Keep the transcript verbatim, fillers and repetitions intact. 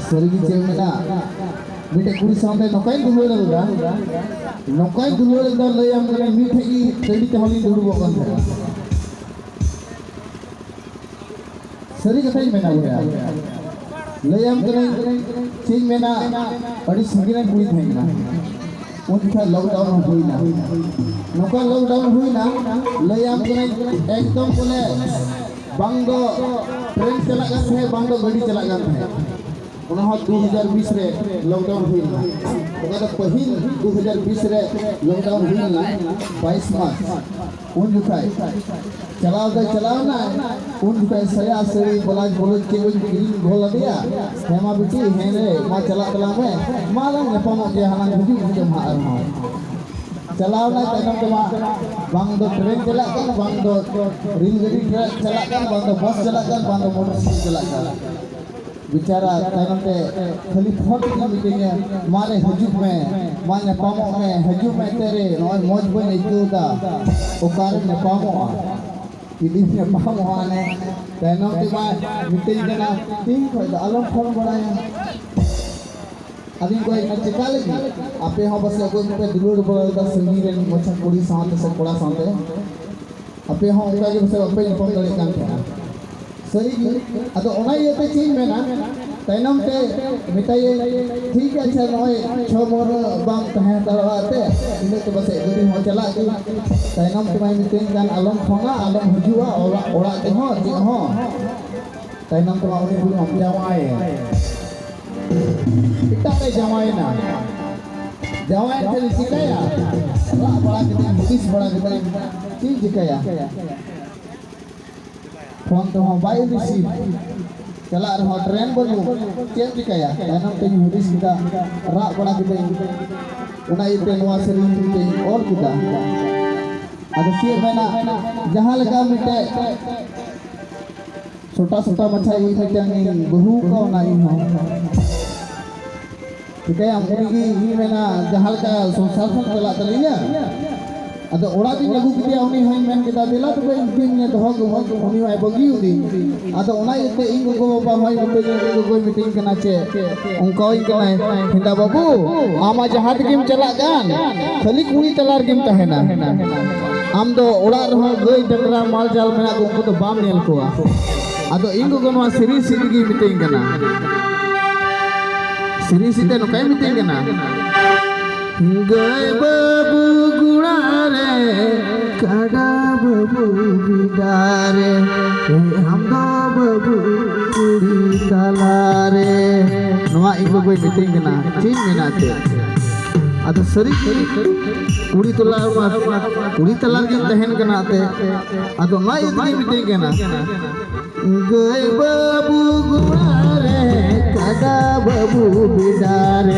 ᱥᱟᱹᱨᱤᱜᱮ ᱪᱮᱫ ᱢᱮᱱᱟ, ᱢᱤᱫᱴᱮᱡ ᱠᱩᱲᱤ ᱥᱟᱶᱛᱮ ᱱᱚᱝᱠᱟᱧ ᱫᱩᱞᱟᱹᱲ ᱞᱮᱫᱟ, ᱱᱚᱝᱠᱟᱧ ᱫᱩᱞᱟᱹᱲ ᱞᱮᱫᱟ, ᱞᱟᱹᱭᱟᱢ ᱠᱟᱹᱱᱟᱹᱧ, ᱢᱤᱫ ᱴᱷᱮᱡ ᱜᱮ ᱴᱟᱺᱰᱤ ᱛᱮᱦᱚᱸ ᱞᱤᱧ ᱫᱩᱲᱩᱵᱚᱜ ᱠᱟᱱ ᱛᱟᱦᱮᱸᱱᱟ᱾ ᱥᱟᱹᱨᱤ ᱠᱟᱛᱷᱟᱧ ᱢᱮᱱᱟ ᱵᱚᱭᱦᱟ, ᱞᱟᱹᱭᱟᱢ ᱠᱟᱹᱱᱟᱹᱧ, ᱪᱮᱫ ᱤᱧ ᱢᱮᱱᱟ, ᱟᱹᱰᱤ ᱥᱟᱺᱜᱤᱧ ᱨᱮᱱ ᱠᱩᱲᱤ ᱛᱟᱦᱮᱸ ᱠᱟᱱᱟ, ᱩᱱ ᱡᱚᱠᱷᱟᱡ lockdown ᱦᱩᱭᱱᱟ, ᱱᱚᱝᱠᱟ lockdown ᱦᱩᱭᱱᱟ, ᱞᱟᱹᱭᱟᱢ ᱠᱟᱹᱱᱟᱹᱧ, ᱮᱠᱫᱚᱢ ᱵᱚᱞᱮ ᱵᱟᱝ ᱫᱚ ᱴᱨᱮᱱ ᱪᱟᱞᱟᱜ ᱠᱟᱱ ᱛᱟᱦᱮᱸᱫ, ᱵᱟᱝ ᱫᱚ ᱜᱟᱹᱰᱤ ᱪᱟᱞᱟᱜ ᱠᱟᱱ ᱛᱟᱦᱮᱸᱫ᱾ ᱚᱱᱟ ᱦᱚᱸ ᱫᱩ ᱦᱟᱡᱟᱨ ᱵᱤᱥ ᱨᱮ lockdown ᱦᱩᱭ ᱞᱮᱱᱟ᱾ ᱚᱠᱟ ᱫᱚ ᱯᱟᱹᱦᱤᱞ ᱫᱩ ᱦᱟᱡᱟᱨ ᱵᱤᱥ ᱨᱮ lockdown ᱦᱩᱭ ᱞᱮᱱᱟ, ᱵᱟᱭᱤᱥ ᱢᱟᱨᱪ᱾ ᱩᱱ ᱡᱚᱠᱷᱟᱡ ᱪᱟᱞᱟᱣ ᱫᱚᱭ ᱪᱟᱞᱟᱣ ᱮᱱᱟᱭ, ᱩᱱ ᱡᱚᱠᱷᱟᱡ ᱥᱟᱭᱟ ᱥᱟᱹᱲᱤ ᱵᱞᱟᱣᱩᱡᱽ ᱵᱞᱟᱣᱩᱡᱽ ᱪᱮᱫ ᱵᱚᱱ ᱠᱤᱨᱤᱧ ᱜᱚᱞ ᱟᱫᱮᱭᱟ᱾ ᱦᱮᱸ ᱢᱟ ᱵᱤᱴᱤ, ᱦᱮᱸ ᱨᱮ, ᱢᱟ ᱪᱟᱞᱟᱜ ᱛᱟᱞᱟᱝ ᱢᱮ, ᱢᱟ ᱞᱟᱝ ᱧᱟᱯᱟᱢᱚᱜ ᱜᱮᱭᱟ ᱦᱟᱱᱟ ᱦᱤᱡᱩᱜ ᱦᱤᱡᱩᱜ ᱦᱟᱸᱜ ᱟᱨᱦᱚᱸ᱾ ᱪᱟᱞᱟᱣ ᱮᱱᱟᱭ, ᱛᱟᱭᱱᱚᱢ ᱛᱮᱢᱟ ᱵᱟᱝ ᱫᱚ ᱴᱨᱮᱱ ᱪᱟᱞᱟᱜ ᱠᱟᱱ, ᱵᱟᱝ ᱫᱚ ᱨᱮᱞ ᱜᱟᱹᱰᱤ ᱪᱟᱞᱟᱜ ᱠᱟᱱ, ᱵᱟᱝ ᱫᱚ ᱵᱟᱥ ᱪᱟᱞᱟᱜ ᱠᱟᱱ, ᱵᱟᱝ ᱫᱚ ᱢᱚᱴᱚᱨ ᱥᱟᱭᱠᱮᱞ ᱪᱟᱞᱟᱜ ᱠᱟᱱ᱾ ᱵᱮᱪᱟᱨᱟ ᱛᱟᱭᱱᱚᱢ ᱛᱮ ᱠᱷᱟᱹᱞᱤ ᱯᱷᱳᱱ ᱛᱮᱜᱮ ᱢᱤᱛᱟᱹᱧᱟ, "ᱢᱟ ᱨᱮ ᱦᱤᱡᱩᱜ ᱢᱮ, ᱢᱟ ᱧᱟᱯᱟᱢᱚᱜ ᱢᱮ, ᱦᱤᱡᱩᱜ ᱢᱮ ᱛᱮ ᱨᱮ, ᱱᱚᱜᱼᱚᱭ ᱢᱚᱡᱽ ᱵᱟᱹᱧ ᱟᱹᱭᱠᱟᱹᱣ ᱮᱫᱟ, ᱚᱠᱟᱨᱮ ᱧᱟᱯᱟᱢᱚᱜᱼᱟ?" ᱡᱩᱫᱤ ᱧᱟᱯᱟᱢᱚᱜᱼᱟ ᱚᱱᱮ ᱛᱟᱭᱱᱚᱢ ᱛᱮ ᱢᱟ ᱢᱤᱛᱟᱹᱧ ᱠᱟᱱᱟ, "ᱛᱤᱦᱤᱧ ᱠᱷᱚᱡ ᱫᱚ ᱟᱞᱚᱢ ᱯᱷᱳᱱ ᱵᱟᱲᱟᱭᱟ᱾" ᱟᱫᱚᱧ ᱠᱚᱭᱮ ᱠᱟᱱᱟ, "ᱪᱮᱠᱟ ᱞᱟᱹᱜᱤᱫ? ᱟᱯᱮ ᱦᱚᱸ ᱯᱟᱥᱮᱡ ᱚᱠᱚᱭ ᱠᱚᱯᱮ ᱫᱩᱞᱟᱹᱲ ᱵᱟᱲᱟ ᱞᱮᱫᱟ ᱥᱟᱺᱜᱤᱧ ᱨᱮᱱ ᱢᱟᱪᱷᱟ ᱠᱩᱲᱤ ᱥᱟᱶᱛᱮ ᱥᱮ ᱠᱚᱲᱟ ᱥᱟᱶᱛᱮ, ᱟᱯᱮ ᱦᱚᱸ ᱚᱱᱠᱟ ᱜᱮ ᱯᱟᱥᱮᱡ ᱵᱟᱯᱮ ᱧᱟᱯᱟᱢ ᱫᱟᱲᱮᱭᱟᱜ ᱠᱟᱱ ᱛᱟᱦᱮᱸᱱᱟ᱾" ᱥᱟᱹᱨᱤ ᱜᱮ᱾ ᱟᱫᱚ ᱚᱱᱟ ᱤᱭᱟᱹᱛᱮ ᱪᱮᱫ ᱤᱧ ᱢᱮᱱᱟ, ᱛᱟᱭᱱᱚᱢ ᱛᱮ ᱢᱮᱛᱟᱭᱟᱹᱧ, "ᱴᱷᱤᱠ ᱜᱮᱭᱟ, ᱟᱪᱪᱷᱟ, ᱱᱚᱜᱼᱚᱭ ᱪᱷᱚ ᱢᱟᱹᱦᱱᱟᱹ ᱵᱟᱢ ᱛᱟᱦᱮᱸ ᱦᱟᱛᱟᱲᱚᱜᱼᱟ ᱛᱮ, ᱤᱱᱟᱹᱜ ᱛᱮ ᱯᱟᱥᱮᱡ ᱜᱟᱹᱰᱤ ᱦᱚᱸ ᱪᱟᱞᱟᱜ ᱜᱮ᱾" ᱛᱟᱭᱱᱚᱢ ᱛᱮ ᱢᱟᱭ ᱢᱤᱛᱟᱹᱧ ᱠᱟᱱ, "ᱟᱞᱚᱢ ᱯᱷᱳᱱᱟ, ᱟᱞᱚᱢ ᱦᱤᱡᱩᱜᱼᱟ, ᱚᱲᱟᱜ, ᱚᱲᱟᱜ ᱛᱮᱦᱚᱸ ᱪᱮᱫ ᱦᱚᱸ᱾" ᱛᱟᱭᱱᱚᱢ ᱛᱮ ᱢᱟ ᱩᱱᱤ ᱵᱩᱲᱦᱤ ᱦᱚᱸ ᱡᱟᱶᱟᱭ ᱮᱱ᱾ ᱮᱴᱟᱜ ᱨᱮ ᱡᱟᱶᱟᱭᱮᱱᱟ᱾ ᱡᱟᱶᱟᱭᱮᱱ ᱠᱷᱟᱱ ᱪᱤᱠᱟᱹᱭᱟ? ᱨᱟᱜ ᱵᱟᱲᱟ ᱠᱮᱫᱟᱹᱧ, ᱦᱩᱫᱤᱥ ᱵᱟᱲᱟ ᱠᱮᱫᱟᱹᱧ, ᱪᱮᱫ ᱤᱧ ᱪᱤᱠᱟᱹᱭᱟ? ᱯᱷᱳᱱ ᱛᱮᱦᱚᱸ ᱵᱟᱭ ᱨᱤᱥᱤᱵᱷ᱾ ᱪᱟᱞᱟᱜ ᱨᱮᱦᱚᱸ ᱴᱨᱮᱱ ᱵᱟᱹᱱᱩᱜ, ᱪᱮᱫ ᱮᱢ ᱪᱤᱠᱟᱹᱭᱟ? ᱛᱟᱭᱱᱚᱢ ᱛᱮᱧ ᱦᱩᱫᱤᱥ ᱠᱮᱫᱟ, ᱨᱟᱜ ᱵᱟᱲᱟ ᱠᱮᱫᱟᱹᱧ᱾ ᱚᱱᱟ ᱤᱭᱟᱹᱛᱮ ᱱᱚᱣᱟ ᱥᱮᱨᱮᱧ ᱢᱤᱫᱴᱮᱱ ᱚᱞ ᱠᱮᱫᱟ᱾ ᱟᱫᱚ ᱪᱮᱫ ᱢᱮᱱᱟ, ᱡᱟᱦᱟᱸ ᱞᱮᱠᱟ ᱢᱤᱫᱴᱮᱡ ᱥᱚᱴᱟ ᱥᱚᱴᱟ ᱢᱟᱪᱷᱟ ᱤᱧ ᱢᱤᱫᱴᱟᱝ ᱤᱧ ᱵᱟᱹᱦᱩ ᱠᱟᱣᱱᱟ ᱤᱧ ᱦᱚᱸ᱾ ᱪᱤᱠᱟᱹᱭᱟᱢ, ᱩᱱᱤ ᱜᱮ ᱤᱧ ᱢᱮᱱᱟ ᱡᱟᱦᱟᱸ ᱞᱮᱠᱟ ᱥᱚᱝᱥᱟᱨ ᱠᱷᱚᱱ ᱪᱟᱞᱟᱜ ᱛᱟᱹᱞᱤᱧᱟ᱾ ᱟᱫᱚ ᱚᱲᱟᱜ ᱫᱚᱧ ᱟᱹᱜᱩ ᱠᱮᱫᱮᱭᱟ, ᱩᱱᱤ ᱦᱚᱸᱧ ᱢᱮᱱ ᱠᱮᱫᱟ, "ᱫᱮᱞᱟ ᱛᱚᱵᱮ ᱤᱧ ᱫᱚᱧ ᱫᱚᱦᱚ ᱠᱟᱢᱟ", ᱩᱱᱤ ᱦᱚᱸᱭ ᱵᱟᱹᱜᱤᱭᱟᱹᱫᱤᱧ᱾ ᱟᱫᱚ ᱚᱱᱟ ᱤᱭᱟᱹᱛᱮ ᱤᱧ ᱜᱚᱜᱚ ᱵᱟᱵᱟ ᱦᱚᱸᱭ ᱢᱤᱛᱟᱹᱧ, ᱤᱧ ᱜᱚᱜᱚᱭ ᱢᱤᱛᱟᱹᱧ ᱠᱟᱱᱟ ᱪᱮ, ᱚᱱᱠᱟᱣᱟᱹᱧ ᱠᱟᱱᱟᱭ, "ᱦᱮᱸᱫᱟ ᱵᱟᱹᱵᱩ, ᱟᱢ ᱢᱟ ᱡᱟᱦᱟᱸ ᱛᱮᱜᱮᱢ ᱪᱟᱞᱟᱜ ᱠᱟᱱ, ᱠᱷᱟᱹᱞᱤ ᱠᱩᱲᱤ ᱛᱟᱞᱟ ᱨᱮᱜᱮᱢ ᱛᱟᱦᱮᱱᱟ᱾ ᱟᱢ ᱫᱚ ᱚᱲᱟᱜ ᱨᱮᱦᱚᱸ ᱜᱟᱹᱭ ᱰᱟᱝᱨᱟ ᱢᱟᱞ ᱡᱟᱞ ᱢᱮᱱᱟᱜ ᱠᱚ, ᱩᱱᱠᱩ ᱫᱚ ᱵᱟᱢ ᱧᱮᱞ ᱠᱚᱣᱟ᱾" ᱟᱫᱚ ᱤᱧ ᱜᱚᱜᱚ ᱱᱚᱣᱟ ᱥᱮᱨᱮᱧ ᱥᱮᱫ ᱜᱮᱭ ᱢᱤᱛᱟᱹᱧ ᱠᱟᱱᱟ, ᱥᱮᱨᱮᱧ ᱥᱮᱫ ᱛᱮ ᱱᱚᱝᱠᱟᱭ ᱢᱤᱛᱟᱹᱧ ᱠᱟᱱᱟ, "ᱜᱟᱹᱭ ᱵᱟᱹᱵᱩ ᱜᱚᱲᱟ ᱨᱮ, ᱠᱟᱰᱟ ᱵᱟᱹᱵᱩ ᱵᱤᱰᱟ ᱨᱮ, ᱮ ᱟᱢ ᱫᱚ ᱵᱟᱹᱵᱩ ᱠᱩᱲᱤ ᱛᱟᱞᱟ ᱨᱮ᱾" ᱱᱚᱣᱟ ᱤᱧ ᱜᱚᱜᱚᱭ ᱢᱤᱛᱟᱹᱧ ᱠᱟᱱᱟ, ᱪᱮᱫ ᱤᱧ ᱢᱮᱱᱟ ᱮᱱᱛᱮᱫ? ᱟᱫᱚ ᱥᱟᱹᱨᱤ ᱜᱮ ᱠᱩᱲᱤ ᱛᱟᱞᱟ ᱢᱟ, ᱠᱩᱲᱤ ᱛᱟᱞᱟ ᱨᱮᱜᱮᱧ ᱛᱟᱦᱮᱱ ᱠᱟᱱᱟ ᱮᱱᱛᱮᱫ᱾ ᱟᱫᱚ ᱱᱚᱣᱟ ᱤᱭᱟᱹ ᱛᱮᱜᱮ ᱢᱤᱛᱟᱹᱧ ᱠᱟᱱᱟ, ᱜᱟᱹᱭ ᱵᱟᱹᱵᱩ ᱜᱚᱲᱟ ᱨᱮ, ᱠᱟᱰᱟ ᱵᱟᱹᱵᱩ ᱵᱤᱰᱟ ᱨᱮ,